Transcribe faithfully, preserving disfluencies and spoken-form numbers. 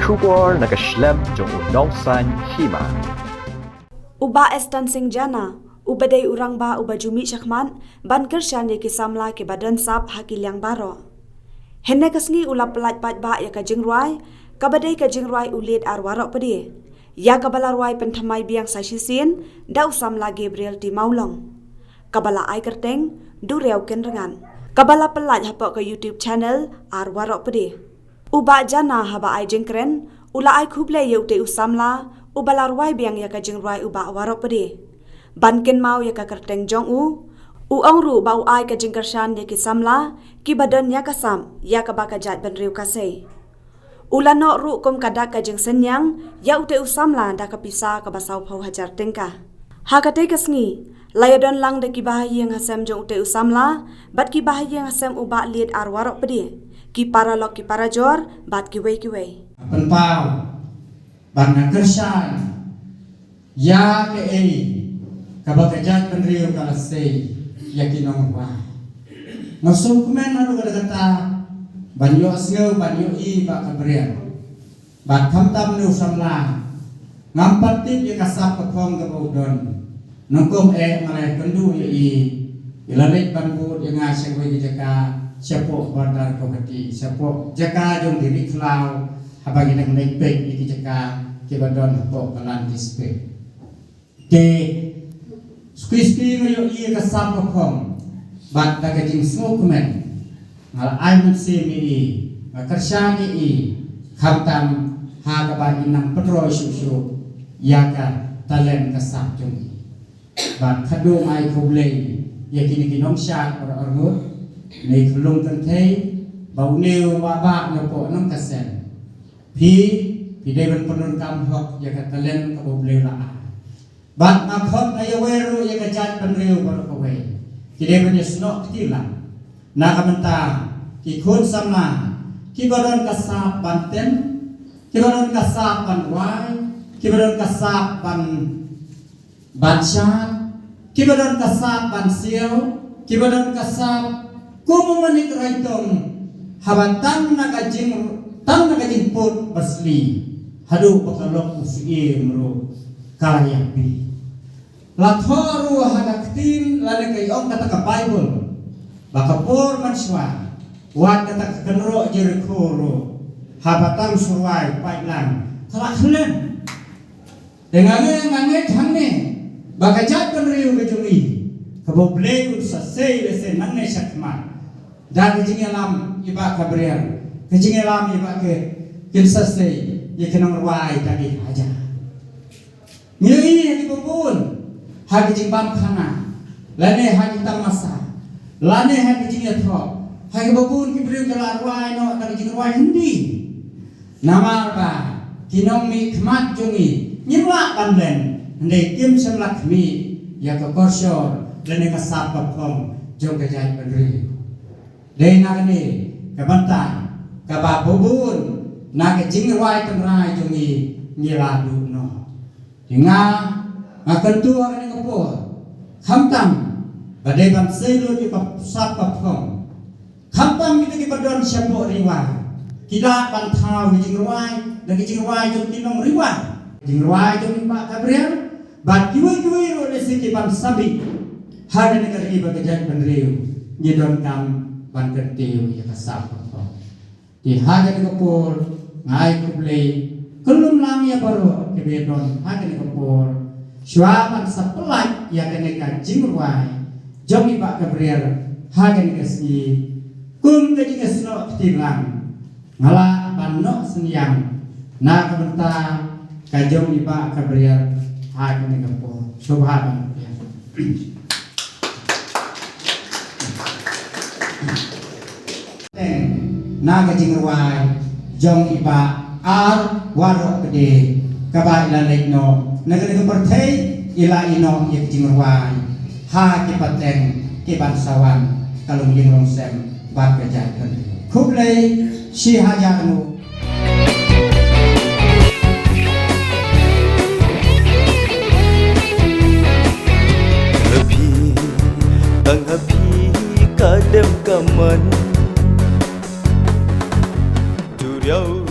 Khubor na ka shlem jong u Nongsaiñ Hima. U Bah Eston Singh Jana, uba dei u rangbah uba ju mih shakhmat ban kyrshan ïa ki samla kiba don sap ha ki liang baroh. Hynne ka sngi u la pyllait paidbah ïa ka jingrwai, kaba dei ka jingrwai U Lied Ar Waroh Pde, ïa kaba la rwai pynthymmai biang sa shisien da u samla Gabriel T Mawlong, kaba la ai kyrteng Duriaw Kynrngat, kaba la pyllait hapoh ka YouTube channel Ar Waroh Pde. U Bah Jana haba ai jingkren, u la ai khublei ïa utei u samla uba la rwai biang ïa ka jingrwai U Bah Waroh Pde. Ban kynmaw ïa ka kyrteng jong u, u ong ruh ba u ai ka jingkyrshan ïa ki samla kiba don ïa ka sap ïa kaba ka jaitbynriew ka sei. U la noh ruh kum ka dak ka jingsynñiang ïa utei u samla da ka pisa kaba sawphew hajar tyngka. Ha katei ka sngi la ïadon lang da ki bahaïing hasem jong utei u samla bad ki bahaïing hasem U Bah Lied Ar Waroh Pde, ki paralok ki parajor bad kiwei kiwei. Pynpaw ba nga kyrshan ïa kaei kaba ka jaitbynriew ka la sei ïa ki nongrwai. Nga sngewkmen haduh katta katta ban ïohsngew ban ïohi ba ka briew bad khamtam une u samla ngam pat tip ïa ka sap ka phong kaba u don. Nyngkong eh nga la ïakynduh ïa i, i la leit ban bud ïa nga sha kawei ka jaka shapoh Border Guwahati, shapoh jaka jong ki ri khlaw haba ngi dang leit peit ïa ki jaka kiba don hapoh ka Land Dispute. Te suki suki nga ïohi ïa ka sap ka phong bad da ka jingsngewkmen nga la ai mynsiem ïa i, nga kyrshan ïa i, khamtam ha kaba i nang pynroi shuh shuh ïa ka talent ka sap jong i. Bad khatduh nga ai khublei ïa kine ki nongshad baroh arngut, ne ka long kynthei ba une u Bah Bah na poh nong ka seng. Phi, phi dei ban pyndonkam hok ïa ka talent kaba U Blei u la ai. Bad nga khot nga ïawei ruh ïa ka jaitbynriew baroh kawei, ki dei ban ïasnoh kti lang na ka bynta ki khun samla kiba don ka sap ban tem, kiba don ka sap ban rwai, kiba don ka sap ban ban shad, kiba don ka sap ban siew, kiba don ka sap kum u manik raitong, haba tang na ka jing, tang na ka jingput basli haduh ba ka lok u syiem ruh ka la ïapi. La thoh ruh ha ka ktien lane ka ong kata ka Baibl ba ka por mynshuwa wat kata ka kynroh Jerikho ruh, haba tang shu rwai pait lang ka la khlem. Te nga ngeit, nga ngeit hangne ba ka jaitbynriew ka jong ngi kaba U Blei un sa sei lehse nangne shakhmat da ka jingïalam i Bah Gabriel, ka jingïalam i Bah Kit, kin sa sei ïa ki nongrwai da ki hajar. Ngi ïohi ha kiba bun ha ki jingbam khana lane ha ki tamasa lane ha ki jingïathoh, ha kiba bun ki briew ki la rwai noh da ki jingrwai Hindi. Namar ba ki nongmihkhmat jong ngi ngim lah ban len, hynrei kim shym la khmih ïa ka korshor lane ka sap ka phong jong ka jaitbynriew. Dei na kane ka bynta kaba bun na ka jingrwai tynrai jong ngi ngi la duh noh. Te nga, nga kyntu ha kane ka por, khamtam ba dei ban sei lut ïa ka sap ka phong, khamtam kita kiba don shapoh Ri War ki lah ban thaw ïa ki jingrwai da ki jingrwai jong ki nong Ri War, jingrwai jong i Bah Gabriel bad kiwei kiwei ruh lehse ki ban sa bit ha kane ka ri ba ka jaitbynriew ngi donkam ban kyntiew ïa ka sap ka phong. Te ha kane ka por nga ai khublei khyllem lang ïa baroh kiba don ha kane ka por. Shuwa ban sa pyllait ïa kane ka jingrwai jong i Bah Gabriel ha kane ka sngi, kum ka jingïasnoh kti lang, nga lah ban noh synñiang na ka bynta ka jong i Bah Gabriel ha kane ka por. Sngewbha ban pdiang. Na ka jingrwai jong i Bah Ar Waroh Pde, kaba i la leit noh na kane ka pyrthei, i la ïeh noh ïa ka jingrwai ha ki pateng ki ban sa wan ka long ïing long sem bad ka jaitbynriew. Khublei shihajar nguh. Ha phi, tang ha phi ka dem ka man. Duriaw